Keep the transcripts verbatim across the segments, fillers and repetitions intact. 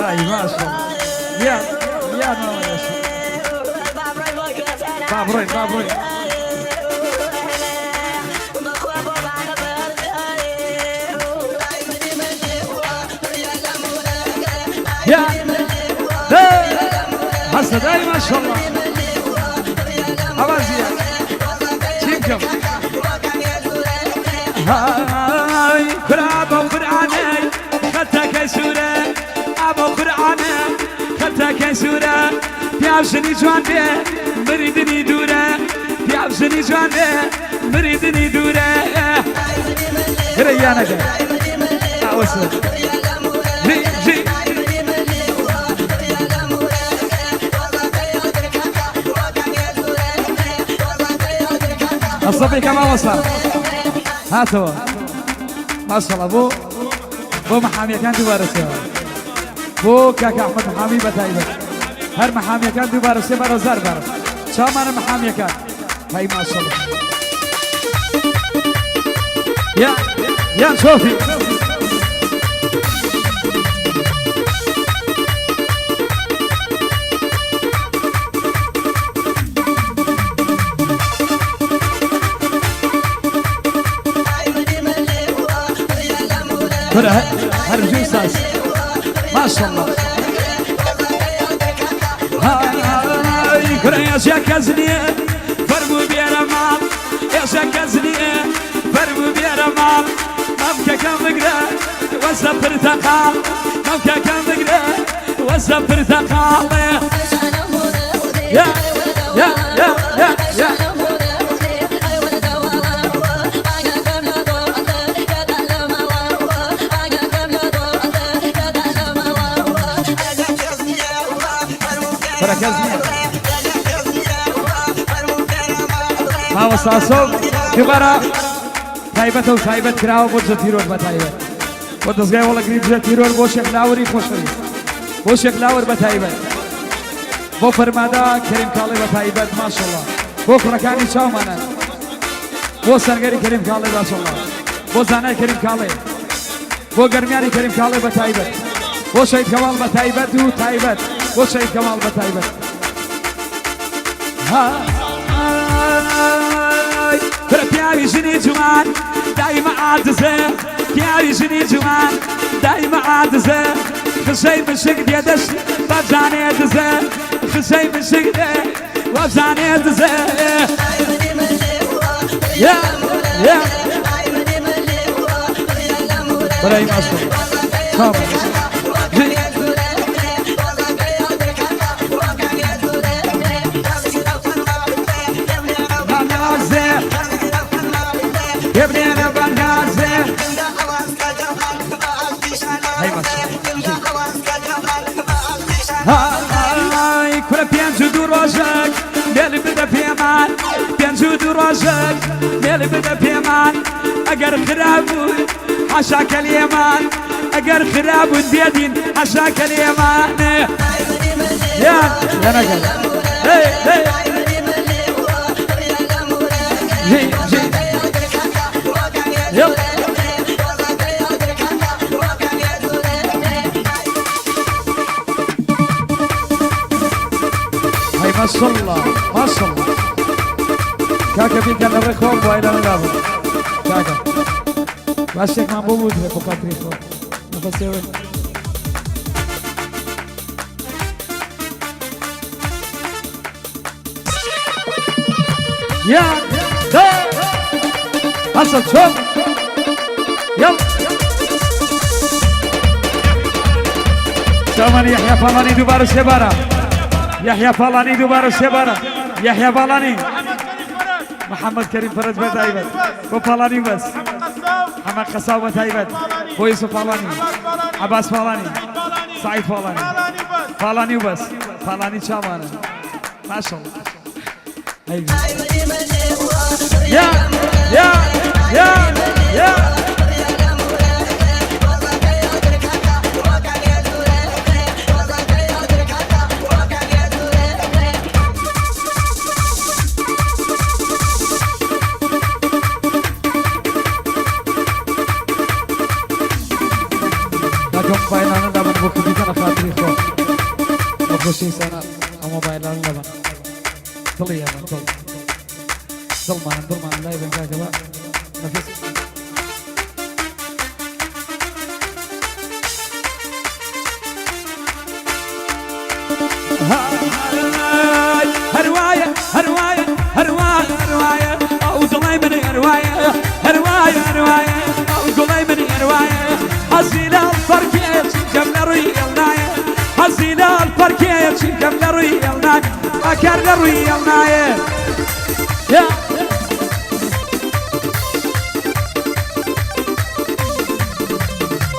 Ai, mashallah. Ia, ia, no, ia. Babroin, babroin. Ia. Hey! Hasa dai, mashallah. Abazia. Chinkam. Hai, bravo, bravo. Khata kai sura, abo Qur'ana, khata kai sura, piyaw jini juwan be, miridini dura, piyaw jini juwan be, miridini dura. Here yana ga. Awasa. Ji, ji. Asabi kama wasa. Hato. Mashallah, bo. Bo mahamiyakan dubara se bara. Bo kaka Ahmad mahami ba taibat. Har mahamiyakan dubara se bara zar bara. Chaw mana mahamiyakan. Hai mashallah. Ya, ya, Sofi. Kura, har, har ju sas. Mashallah. Hai, kura ya shakazni, farbu biyara mal. Ya shakazni, farbu biyara mal. Mamka kamgra, wasa pırtakal. Mamka kamgra. Wasa pırtakal. Ya, ya, ya, ya, ya. Para Kazmiya. Mama Saso, dubara. Taibat o taibat kirawo, bo jatiror ba taibat. Bo dazgai wala grib jatiror, bo Sheikh Lawri khoshri. Bo Sheikh Lawri ba taibat. Bo Farmada Kerim Kale ba taibat, mashallah. Bo Kurakani Chawmana. Bo Sangari Kerim Kale, mashallah. Bo Zanai Kerim Kale. Bo Garmiani Kerim Kale ba taibat. Bo Shahid Kamal ba taibat, du taibat. Bo Shahid Kamal ba taibat. Hai, kura piyawi jini juwan, daima adze. Piyawi jini juwan, daima adze. Khashai mashik diadash, ba jane adze. Khashai mashik de, ba jane adze. Ya, ya. Bora, i masu. Tamam. Hai, kura piyanju du rojak, meli bida peman. Piyanju du rojak, meli bida peman. Agar khirabun, hasha kaliman. Agar khirabun biyadin, hasha kaliman. Ya, ya naga. Hey, hey. Hey, hey. Yep. Hai, mashallah, mashallah. Kaka, bika na rekombo, ai na lavo. Kaka. Washek mambo mudre ko patrijo. Na pasewe. Ya, da. Hasa, chop. Yap. Tamani Yahya Palani dubara se bara. Yahya Palani dubara se bara. Yahya Palani. Muhammad Karim Faraj ba taibat. Bo Palani bas. Hamad Qassaw ba taibat. Bo Yusuf Palani. Abbas Palani. Said Palani. Palani bas. Palani Chamana. Mashallah. Hey. Ya, ya, ya, ya. خاطري خو. مخصوصي سنة. أما بايلان لبن. طلي يا من طل. طل ما ندر ما نلاقي بين كاكا بقى. نفس.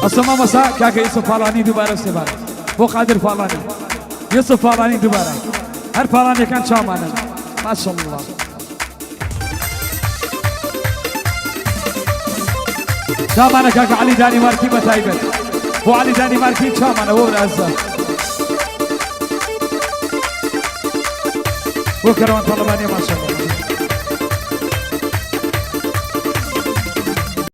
ئەسڵەن مامۆستا کاکە یوسف پاڵانی دووبارە سێبارە. بۆ قادر پاڵانی. یوسف پاڵانی دووبارە. هەر پاڵانیەکان چاومانن. ماشاءاللە. چاومانە کاکە عەلی دانیمارکی بە تایبەت. بۆ عەلی دانیمارکی چاومانە، وەرە ئەزە. بۆ کەروان تاڵەبانیە ماشاءاللە.